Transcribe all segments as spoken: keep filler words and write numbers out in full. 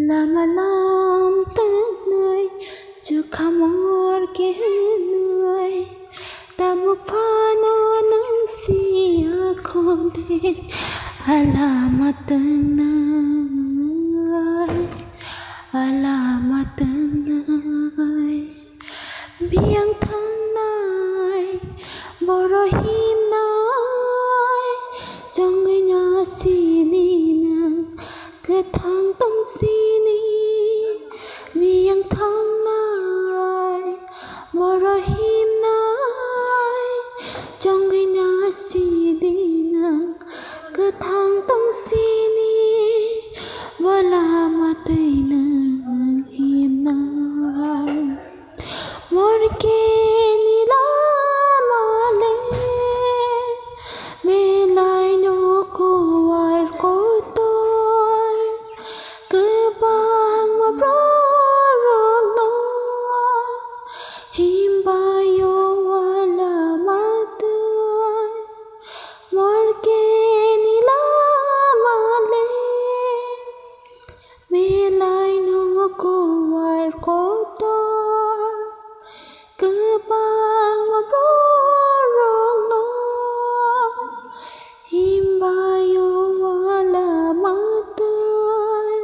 Lama lam tangnai, chukhamor kenai, tabuk phano nang siya khode. Alama tangnai, alama tangnai. Biyang thangnai, boro himnai, chongwi nasini nang, kwthang tong sini. Biyang thangnai, boro himnai, chongwi nasini nang, kwthang tong sini, bo lama twi nang himnai. Morke ni lama le, belai no kuar kotor, kwbangma borok no himbai o lama twi. Morke ni lama le, belai no kuar kotor, kwbangma borok no himbai o lama twi.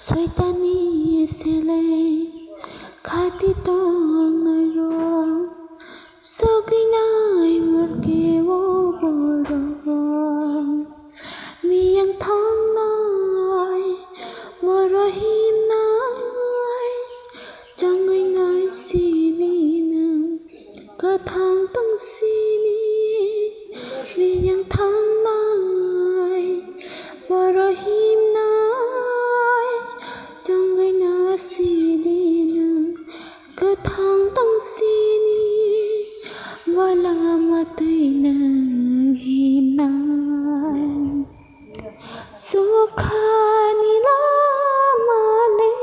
Soitani seleng khati tongnai rok, sogwinai morke o borok. Biyang thangnai, boro himnai, chongwi nasini nang, kwthang tong sini. Biyang thangnai, boro himnai, chongwi nasini nang, kwthang tong sini, bo lama twi nang himnai. Sukhani lama le,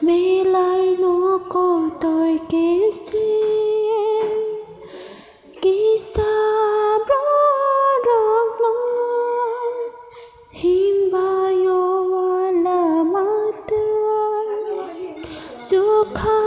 belai no kotoi kese, kisa borok no himbai o lama twi. Sukha